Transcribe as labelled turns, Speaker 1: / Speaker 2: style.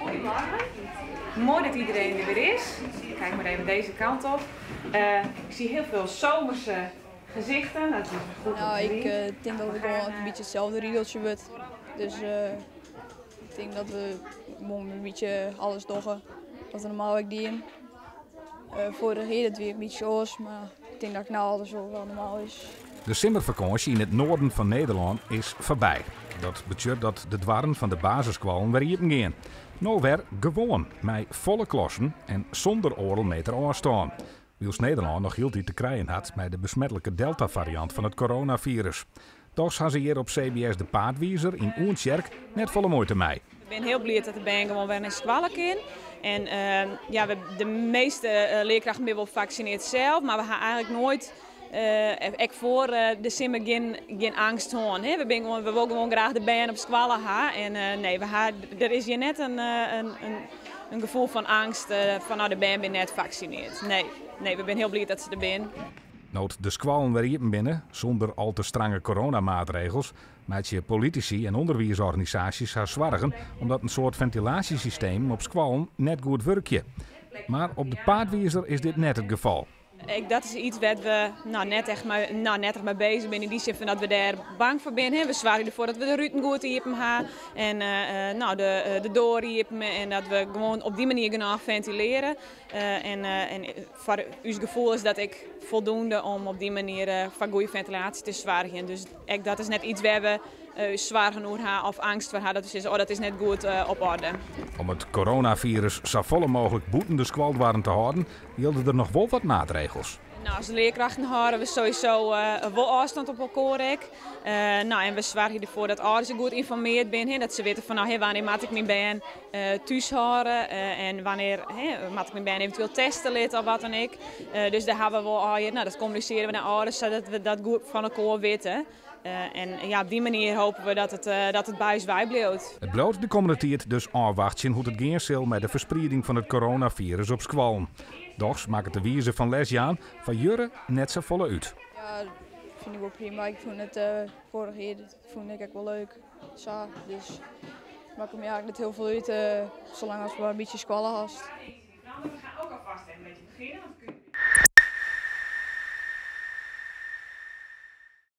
Speaker 1: Goedemorgen. Mooi dat iedereen er weer is. Kijk maar even deze kant op. Ik zie heel veel zomerse gezichten. Dat is goed om
Speaker 2: Nou,
Speaker 1: te
Speaker 2: ik
Speaker 1: zien.
Speaker 2: tink dat it gewoan in bytsje itselde rigeltsje wurdt. Dus ik tink dat we gewoan in bytsje alles dogge wat we normaal ek dienen. Foarich jier dat wie in bytsje oars, mar ik tink dat no alles wol normaal is.
Speaker 3: De simmerfakânsje yn it noarden fan Nederlân is foarby. Dat betsjut dat de doarren fan de basisskoallen wer iepen gean. No wer gewoan, mei folle klassen en sûnder oardel meter ôfstân. Wylst Nederlân noch hieltyd te krijen hat mei de besmetlike deltafariant fan it coronafirus. Dochs ha se hjir op CBS De Paadwizer yn Oentsjerk net folle muoite mei.
Speaker 1: Ik bin hiel bliid dat de bern gewoan wer nei skoalle kin. En ja, de measte learkrachten binne wol faksinearre sels, mar we ha eigentlik noait, ek foar de simmer, gjin eangst hân. We binne gewoan, we wolle gewoan graach de bern op skoalle ha. En nee, we ha, der is hjir net in gefoel fan eangst fan nou, de bern binne net faksinearre. Nee, nee, we binne hiel bliid dat se der binne.
Speaker 3: No't de skoallen wer iepen binne, sûnder al te strange coronamaatregels, meitsje politisy en ûnderwiisorganisaasjes har soargen omdat in soad fentilaasjesystemen op skoallen net goed wurkje. Mar op De Paadwizer is dit net it gefal.
Speaker 1: Ek dat is yts wêr't we no, net echt mei, no, net echt mei beuzich binne, yn dy sin fan dat we dêr bang foar binne. We soargje derfoar dat we de ruten goed iepen ha en no, de doar iepen en dat we gewoan op dy manier genôch fentilearje. En foar ús gefoel is dat ek foldoende om op dy manier foar goede fentilaasje te soargjen. Dus ek dat is net yts wêr't we ús soargen oer ha of eangst foar ha dat we sizze, oh, dat is net goed op oarder.
Speaker 3: Om it coronafirus safolle mooglik bûten de skoaldoarren te hâlden, jilde der noch wol wat maatregels.
Speaker 1: No, as learkrachten hâlde we sowieso wol ôfstân op elkoar ek. No, en we soargje derfoar dat âlders goed ynformearre binne, dat se witte fan, no, wannear moat ik myn bern thús hâlde en wannear, hè, moat ik myn bern eventueel teste litte of wat dan ek. Dus dêr ha we wol al, no, dat kommunisearje we nei âlders sadat we dat goed fan elkoar witte. En ja, op dy manier hoopje we dat it by ús wei bliuwt.
Speaker 3: It bliuwt de kommende tiid dus ôfwachtsjen hoe't it gean sil mei de fersprieding fan it coronafirus op skoallen. Dochs makket de wize fan lesjaan foar Jurre net safolle út.
Speaker 2: Ja, fyn ik wol prima. Ik fûn it foarich jier fûn ik ek wol leuk. Sa, dus makket my eigentlik net hiel folle út, salang as we mar in bytsje skoalle hast.
Speaker 1: Nou, we gaan ook alvast even een beetje beginnen.